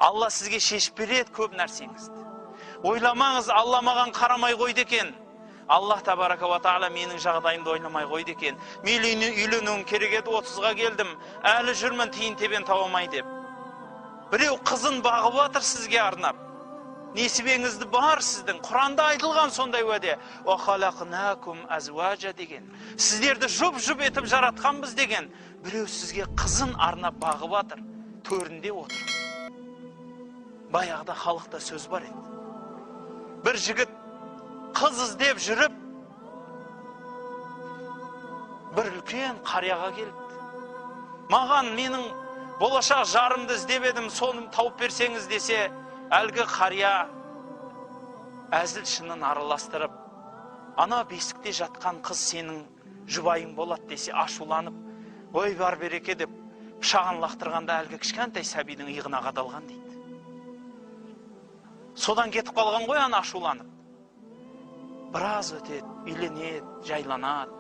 Алла сізге шешіп береді көп нәрсеңізді. Ойламаңыз, Алла маған қарамай қойды екен. Аллах табарака уа тағала менің жағдайымды ойламай қойды екен. Мен үйленуім керек еді, 30-ға келдім, әлі жүрмін тиын тебен таба алмай деп. Біреу қызын бағып жатыр сізге арнап. Несібеңізді бар сіздің. Құранда айтылған сондай уәде. Уа халақнакум азуажа деген. Сіздерді жұп-жұп етіп жаратқанбыз деген. Біреу сізге қызын арнап бағып жатыр, төрінде отыр. Баяғыда халықта сөз бар еді. Бір жігіт қыз іздеп жүріп, бір үлкен қарияға келіпті. Маған менің болашақ жарымды іздеп едім, соны тауып берсеңіз десе, әлгі қария әзіл шынын араластырып, ана бесікте жатқан қыз сенің жұбайың болады десе, ашуланып, ой бар береке деп пышағын лақтырғанда әлгі кішкентай сәбидің иығына қадалған дейді. Содан кетіп қалған ғой ана ашуланып. Біраз өтеді, үйленеді, жайланады.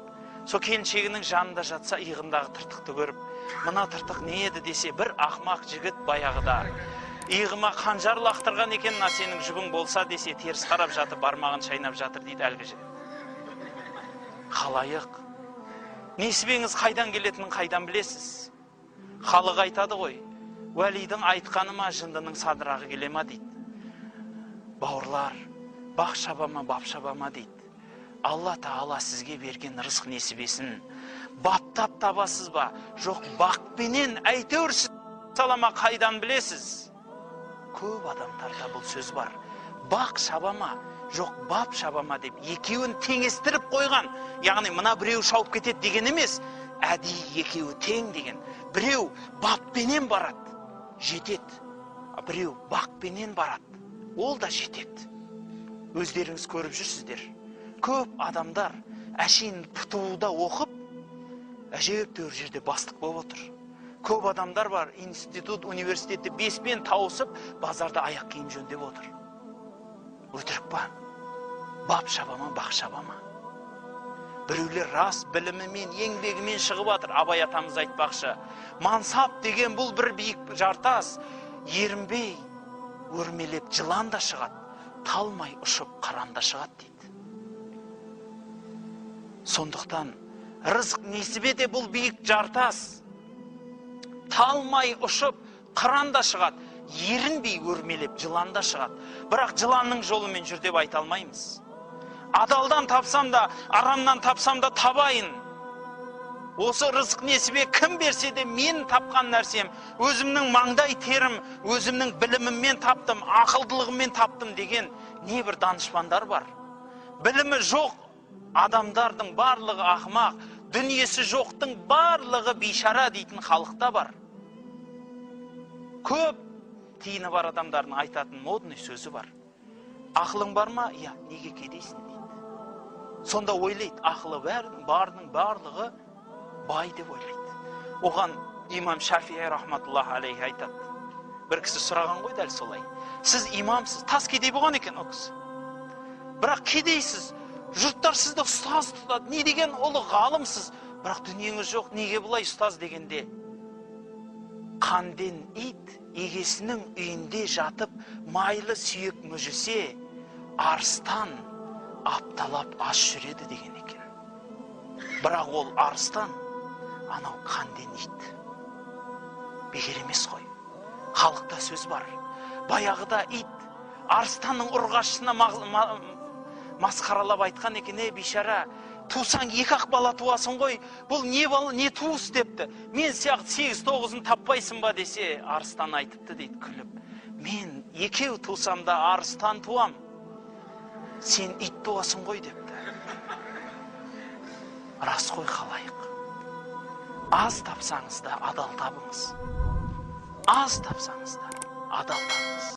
Со келіншегінің жанында жатса, иығындағы тыртықты көріп, мына тыртық не еді десе, бір ақмақ жігіт баяғыда иығыма қанжар лақтырған екен, мына сенің жұбың болса десе, теріс қарап жатып, бармағын шайнап жатыр дейді әлгі жігіт. Халайық, несібеңіз қайдан келетінін қайдан білесіз? Халық айтады ғой, уәлидің айтқаны ма, жындының садырағы келе ма дейді. Бауырлар, бақ шаба ма, бап шаба ма дейді. Алла Тағала сізге берген рызық несібесін баптап табасыз ба? Жоқ, бақпенен әйтеуір сіз сала ма, қайдан білесіз? Көп адамдарда бұл сөз бар. Бақ шаба ма, жоқ бап шаба ма деп екеуін теңестіріп қойған. Яғни мына біреу шауып кетеді деген емес, әдейі екеуі тең деген. Біреу баппенен барады, жетеді. Біреу бақпенен барады, ол да жетеді. Өздеріңіз көріп жүрсіздер. Көп адамдар әшейін ПТУ-да оқып, әжептәуір жерде бастық болып отыр. Көп адамдар бар, институт, университетті беспен тауысып, базарда аяқ киім жөндеп отыр. Өтірік па? Бап шаба ма, бақ шаба ма? Біреулер рас білімімен, еңбегімен шығып жатыр. Абай атамыз айтпақшы, мансап деген бұл бір биік жартас, ерінбей өрмелеп жылан да шығады, талмай ұшып қыран да шығады дейді. Сондықтан рызық несібе де бұл биік жартас, талмай ұшып қыран да шығады, ерінбей өрмелеп жылан да шығады. Бірақ жыланның жолымен жүр деп айта алмаймыз. Адалдан тапсам да, арамнан тапсам да табайын. Осы рызық несібе кім берсе де мен тапқан нәрсем, өзімнің маңдай терім, өзімнің біліміммен таптым, ақылдылығыммен таптым деген небір данышпандар бар. Білімі жоқ адамдардың барлығы ақымақ, дүниесі жоқтың барлығы бейшара дейтін халықта бар. Көп тиыны бар адамдардың айтатын модный сөзі бар. Ақылың бар ма? Иә, неге кедейсің дейді. Сонда ойлайды, ақылы бәрінің, барлығы бай деп ойлайды. Оған имам Шафии рахматуллахи алейхи айтады. Бір кісі сұраған ғой дәл солай. Сіз имамсыз, тас кедей болған екен ол кісі. Бірақ кедейсіз, жұрттар сізді ұстаз тұтады, не деген ұлы ғалымсыз, бірақ дүниеңіз жоқ, неге бұлай ұстаз дегенде, қанден ит егесінің үйінде жатып майлы сүйек мүжісе, арыстан апталап аш жүреді деген екен. Бірақ ол арыстан анау қанден ит. Бекер емес қой. Халықта сөз бар. Баяғыда ит арыстанның ұрғашысына масқаралап айтқан екен, е бейшара, тусаң екі ақ бала туасың ғой, бұл не бала, не туыс депті. Мен сияқты 8-9-ын таппайсың ба десе, арыстан айтыпты дейді күліп. Мен екеу тусам да арыстан туам, сен ит туасың ғой депті. Рас қой халайық. Аз тапсаңыз да адал табыңыз. Аз тапсаңыз да адал табыңыз.